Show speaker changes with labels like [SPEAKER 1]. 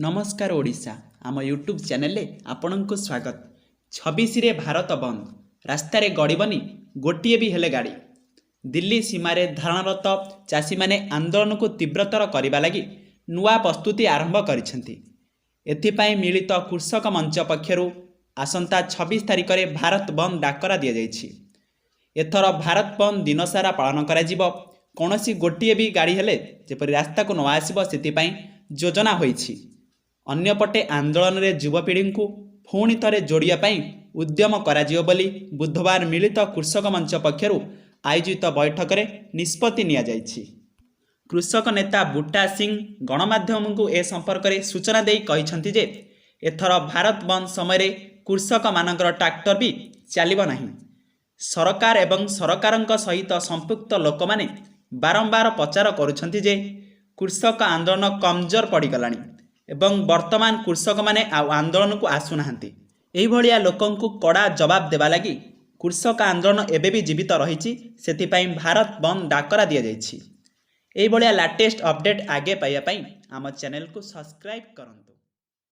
[SPEAKER 1] ନମସ୍କାର ଓଡ଼ିଶା, ଆମ ୟୁଟ୍ୟୁବ୍ ଚ୍ୟାନେଲରେ ଆପଣଙ୍କୁ ସ୍ୱାଗତ। 26ରେ ଭାରତ ବନ୍ଦ, ରାସ୍ତାରେ ଗଡ଼ିବନି ଗୋଟିଏ ବି ହେଲେ ଗାଡ଼ି। ଦିଲ୍ଲୀ ସୀମାରେ ଧାରଣାରତ ଚାଷୀମାନେ ଆନ୍ଦୋଳନକୁ ତୀବ୍ରତର କରିବା ଲାଗି ନୂଆ ପ୍ରସ୍ତୁତି ଆରମ୍ଭ କରିଛନ୍ତି। ଏଥିପାଇଁ ମିଳିତ କୃଷକ ମଞ୍ଚ ପକ୍ଷରୁ ଆସନ୍ତା 26 ତାରିଖରେ ଭାରତ ବନ୍ଦ ଡାକରା ଦିଆଯାଇଛି। ଏଥର ଭାରତ ବନ୍ଦ ଦିନସାରା ପାଳନ କରାଯିବ। କୌଣସି ଗୋଟିଏ ବି ଗାଡ଼ି ହେଲେ ଯେପରି ରାସ୍ତାକୁ ନ ଆସିବ, ସେଥିପାଇଁ ଯୋଜନା ହୋଇଛି। ଅନ୍ୟପଟେ ଆନ୍ଦୋଳନରେ ଯୁବପିଢ଼ିଙ୍କୁ ପୁଣି ଥରେ ଯୋଡ଼ିବା ପାଇଁ ଉଦ୍ୟମ କରାଯିବ ବୋଲି ବୁଧବାର ମିଳିତ କୃଷକ ମଞ୍ଚ ପକ୍ଷରୁ ଆୟୋଜିତ ବୈଠକରେ ନିଷ୍ପତ୍ତି ନିଆଯାଇଛି। କୃଷକ ନେତା ବୁଟା ସିଂ ଗଣମାଧ୍ୟମକୁ ଏ ସମ୍ପର୍କରେ ସୂଚନା ଦେଇ କହିଛନ୍ତି ଯେ, ଏଥର ଭାରତ ବନ୍ଦ ସମୟରେ କୃଷକମାନଙ୍କର ଟ୍ରାକ୍ଟର ବି ଚାଲିବ ନାହିଁ। ସରକାର ଏବଂ ସରକାରଙ୍କ ସହିତ ସମ୍ପୃକ୍ତ ଲୋକମାନେ ବାରମ୍ବାର ପ୍ରଚାର କରୁଛନ୍ତି ଯେ, କୃଷକ ଆନ୍ଦୋଳନ କମଜୋର ପଡ଼ିଗଲାଣି ଏବଂ ବର୍ତ୍ତମାନ କୃଷକମାନେ ଆଉ ଆନ୍ଦୋଳନକୁ ଆସୁନାହାନ୍ତି। ଏହିଭଳିଆ ଲୋକଙ୍କୁ କଡ଼ା ଜବାବ ଦେବା ଲାଗି କୃଷକ ଆନ୍ଦୋଳନ ଏବେ ବି ଜୀବିତ ରହିଛି, ସେଥିପାଇଁ ଭାରତ ବନ୍ଦ ଡାକରା ଦିଆଯାଇଛି। ଏଇଭଳିଆ ଲାଟେଷ୍ଟ ଅପଡ଼େଟ୍ ଆଗେ ପାଇବା ପାଇଁ ଆମ ଚ୍ୟାନେଲକୁ ସବସ୍କ୍ରାଇବ୍ କରନ୍ତୁ।